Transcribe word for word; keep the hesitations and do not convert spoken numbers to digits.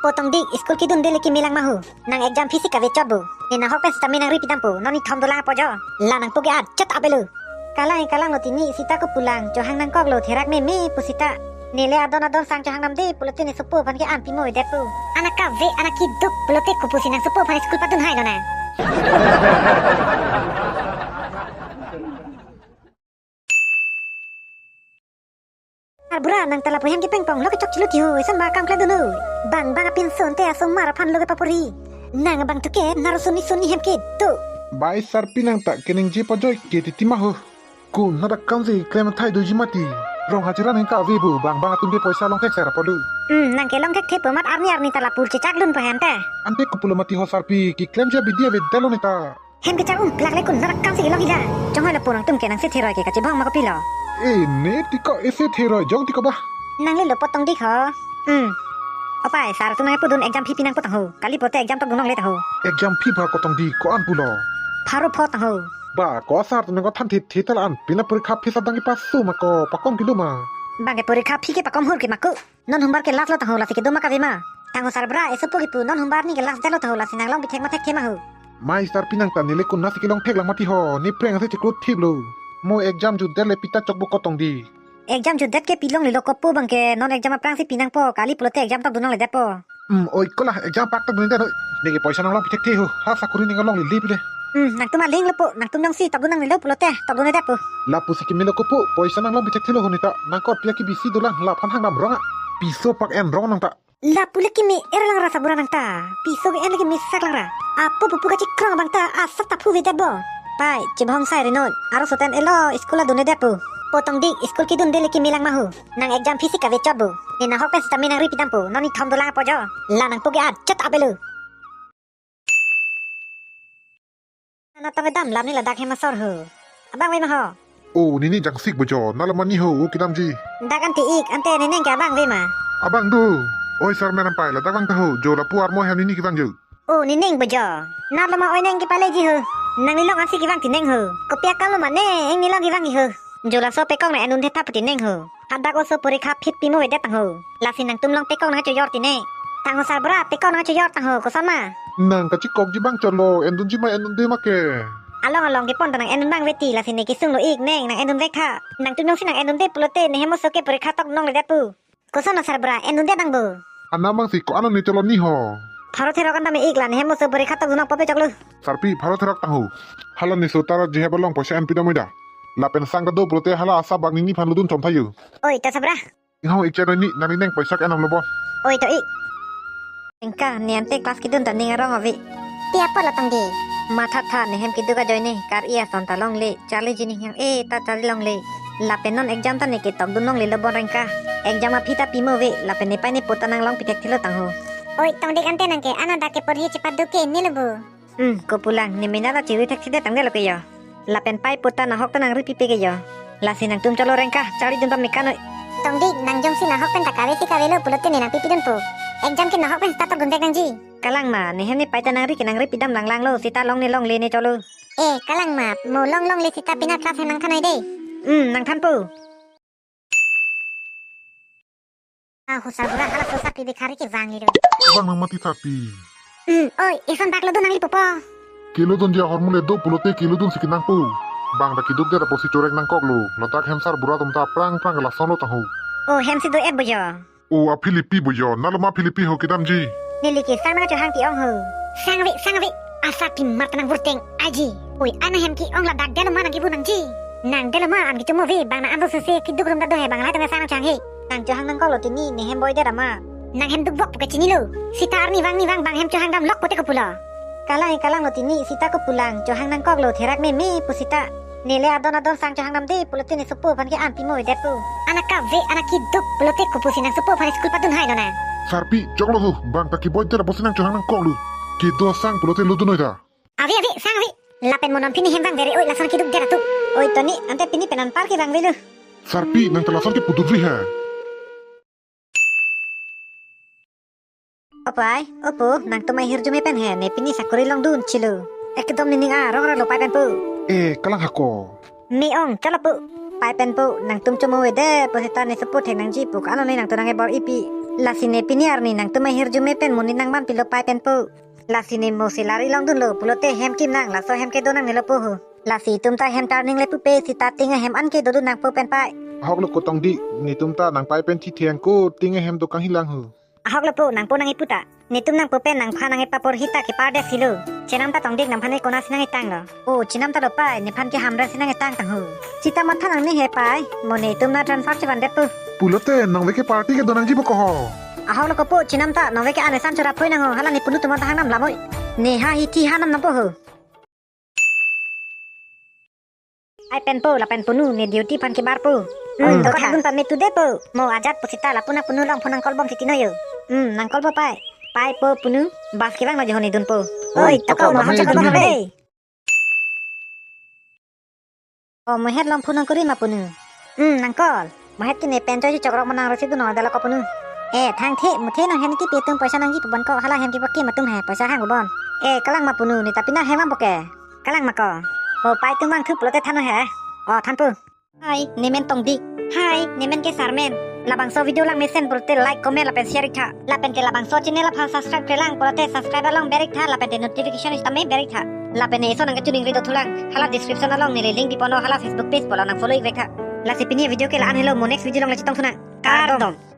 Potong dik, school kedunde le kemelang ma ho. Nang exam fees si kave chot bo. Ne nahok pen sitame nangri pidampo. Non nithom dolang apo jo. La nangpo ke-at chot abelo. Kalang, kalang lo tini, sita kopulang, chohang nangkoklo, therak meme pu sita. Nele adon adon sang chohang namde pulote ne sopo aphan ke-an pimo-edet pu. Anak kave, anak keduk pulote kopusi nang sopo aphan school padun hai lo na. Sarbura, nang ta lapu hem kepengpong lo kechok chilo ti ho, eson ba kam klemdun ho. Bang bang apinso ante asomar aphan lo kepapori. Nang abang tu ke naro soni soni hem kedo. Bai sarpi, nang ta keningje pajoi ke titi ma ho. Kun nada kamsi klem thai doji mati. Rong hajiran hingka ave bu, bang bang atum ke poisa long thek sera polu. Hmm, nang ke long thekthe pu amat arni arni ta lapu chechak dun po hem ta. Ante kopulo mati ho sarpi, keklemji abidi avedetlo ne ta. Hem kechak umplak le kun nada kamsi kelong hila. Jong hoi lapu nangtum ke nangsi theroi ke kachebong ma kopilo. Eh, ne tiko ese theroi jong tiko ba. Nang le lo potong dik ho. Hmm. Opai, sar atum nangpudun exam fee pinang potang ho. Kali pulote exam tok dunlongle ta ho. Exam fee ba kotong dik ko-an pulo. Pharo pho tang ho. Ba, ko sar atum nangkothan thit thit ta la-an. Pini porikha fees adang kepaso ma ko, pakom kilo ma. Bang ke porikha fee ke pakom hur ke ma ko. Non humbar ke last lo tang ho, lasi kedo ma kave ma. Tang ho sarbura, esopo kipu, non humbar ni ke last det lo tang ho, lasi nang long pithek ma thekthe ma ho. Mai sarpi, nang ta nele kun nasi kelong thek lang mati ho, ne phreng si chiklo thip lo. Mo exam jutdet le pita chok bo kotong dik. Exam jutdet ke pilonglelo kopu bang ke, non exam aphrang si pinangpo, kali pulote exam tok dunlongledetpo. Hmm, oi ko la, exam pak tok dunledet noi. Ne ke poisa nang long pithekthe ho, ha sakori ne nang longle le pile. Hmm, nangtum aling lo po, nangtum jongsi tok dunlonglelo pulote, tok dunledetpo. Lapu si kemelo kopu, poisa nang long pithekthe lo ho ne ta, nangkot pia kebisi dolang, laphan hangdam rong a. Piso pak en rong nang ta. Lapu le keme-er lang ra sarbura nang ta. Piso ke-en le kemesak lang ra. Apo pupu kachikrong abang ta asap ta phuvedet bo. Pai, chebong sai renon. Aro soten elo school adunledetpo. Potong dik, school kedunde le kemelang ma ho. Nang exam fees si kave chot bo. Ne nahok pen sitame nangri pidampo. Non nithom dolang apo jo. La nangpo ke-at chot abelo. Nang tong kedam lam ne ladak hem asor ho. Abang ave ma ho? O, nini jangsik bo jo, nalo mani ho, o kedamji. Dak ante ik, ante ne neng ke abang ave ma? Abang do. Oi sar meram pai, ladak vang ta ho, jo lapu armo hem nini kevang jo. O, ne neng bo jo. Nalo ma oi neng kepaleji ho. Nang nelong ansi kevang ti neng ho. Kopi akam lo ma ne, eng nelong kevangji ho. Jo laso pekong nang endun thetha puti neng ho. Hadak oso porikha fees pimovedet tang ho. Lasi nangtum long pekong nang chojor ti ne. Tang ho sarbura, pekong nang chojor tang ho, koson ma? Nang kachikokji bang cholo, endunji ma endunde ma ke. Along along kepon ta nang endun bang veti, lasi ne kesung lo ik neng, nang endun vek tha. Nangtum jongsi nang endunde pulote, ne hem oso ke porikha tok nongle det pu. Koson lo sarbura, endunde bang bo. Anam bang si ko-an lo ne cholo ni ho. Pharo therok an tame ik la, ne hem oso porikha tok dunlongpo pe choklo. Sarpi, pharo therok tang ho. Hala ne so tara jihe balong poisa en pidam oida. Lapen sang ta do pulote hala asap bak nini phan ludun chom thayo. Oi, ta sarbura. Ingho ik chero ni, nang neng poisa ke enam lo bo. Oi, to ik. Engka, ne ante class kedun ta ning arong ave. Pi apot lo tong di. Matha tha, ne hem keduk ajoine, kar-i ason ta longle, charliji ning hem e ta charli longle. Lapen non exam ta ne ketok dun longlelo bon Rengka. Exam a-fee ta pimo ave, lapen nepei nepo ta nang long pithekthe lo tang ho. Oi, tong dik ante nang ke, ana dak ke porhi chepaduk ke ne lo bo. Hmm, kopulang, ne mena ta chiri thekthedet tangdet lo ke jo. Lapen pei po ta nahok ta nangri pipe ke jo. Lasi nangtum cholo Rengka, charli dun pame kanoi. Tong dik, nang jongsi nahok pen ta kave si kavelo pulote ne nang pipidunpo. Exam ke nahok pen sita tok dundet nangji. Kalang ma, ne hem nepei ta nangri ke nangri pidam langlanglo, sita long ne longle ne cholo. Eh, kalang ma, mo long longle sita pina class hem nangthan noi de. Hmm, nangthanpo. Ah, ho sarbura, hala so sarpi bikhari kevang lido. Bang nang mati sarpi. Hmm, oi, eson bak lodun nangli pupo. Kelodunji ahormu le do pulote kelodun si kenangpo. Bang ta keduk det apotsi chorek nangkoklo. Ladak hem sarbura atum ta prang prang ke lason lo tang ho. O, hem si do-et bo jo. O, a-Philippi bo jo. Nalo ma Philippi ho kedamji. Neli ke sang nang chohang ti ong ho. Sang ave, sang ave. Asarpi mar ta nang vurteng aji. Oi, ana hem ke-ong ladak detlo ma nang kebu nangji. Nang detlo ma an kechomo ave, bang nang an do sese keduk rum ta do he, bang lahai tong sang nang chohang he. Nang chohang nangkoklo tini, ne hem boidet ama. Nang hem dukvok pu kachinilo. Sita arni vang ni vang bang hem chohang damlok pote kopulo. Kalang, kalang lo tini, sita kopulang, chohang nangkoklo, therak meme pu sita. Nele adon adon sang chohang namde pulote ne sopo aphan ke-an pimo-edet pu. Anak kave, anak keduk pulote kopusi nang sopo aphan school padun hai lo na. Sarpi, choklo ho, bang ta keboidet apotsi nang chohang nangkoklo. Kedo sang pulote lodun noi ta. Ave, ave, sang ave. Lapen mo non pini hem vangve re, oi, lason keduk det atum. Oi, to ni, ante pini pen anpar kevangvelo. Sarpi, nang ta lason kepudunri he. O pai, o po, nangtum ahirjume pen he, ne pini sakori longdun chilo. Ekdom nening arong ralo pai pen po. Eh, kalang hako. Me-ong, cholo po. Pai pen po, nangtum chomo-edet po seta ne sopo thek nangji po, ko-an lo ne nangtum nang-ebor-ipi. Lasi ne pini arni nangtum ahirjume pen monit nangman pilo pai pen po. Lasi ne mo salary longdunlo pulote hem kim nang, laso hem kedo nangnelo po ho. Lasi itum ta hem turning le pupe, seta ting ahem an kedodun nangpo pen pai. Ahok lo ko Tongdik, netum ta nangpai pen thitheng ko ting ahem dokang hilang ho. Ahok lo po, nangpo nang ipu ta. Netum nangpo pen nangphan nang epapor hita kepar det silo. Chenam ta Tongdik, nangphan ne konatsi nang etang lo? O, chenam ta lo pai, nephan ke Hamren si nang etang tang ho. Seta matha nangne he pai, mo netum na transfer chevan det po. Pulote nangvek ke party kedo nangji po ko ho. Ahok lo ko po, chenam ta, nangvek ke anesan chora poi nang ho, hala ne punu atum ta hang nam lamoi. Ne ha hithi ha nam nam po ho. Ai pen po, lapen punu, ne duty aphan kebar po. Hmm, Hmm. Dokok dun pame tu de po. Mo ajat pusita lapu nang punu along phone nang call bom titi noi ho. Hmm, nang call po pai. Pai po punu, bus kevang lo jo ne dun po. Oi, oi, tokok, tokok, mo ham tokok, chakor tokok, tokok, tokok. Hey. O, mo het along phone nang kuri ma punu. Hmm, nang call. Mo het ke ne pen choi chokrok manang rosi dun nang dala ko punu. Eh, thang the, mo the nang hem kipi atum poisa nangji pu bon ko, hala hem kipi kim atum he, poisa hang pu bon. Eh, kalang ma punu, ne ta pini hem am po ke. Kalang ma ko. O, pai atum vangthu pulote than he. O, than po. Hi, nemen Tongdik. Hi, nemen ke Sarmen. Labangso video langmesen pulote like, comment lapen share ik tha. Lapen ke labangso channel aphan subscribe klemkle lang pulote subscribe along ber ik tha, lapen te notification sitame ber ik tha. Lapen ne ison nang kachoningri do thulang, hala description along neli link piponlo, hala Facebook page pulo nang follow ik vek tha. Lasi pini video ke la-an helo, mo next video along le chetong thunang. Kardom.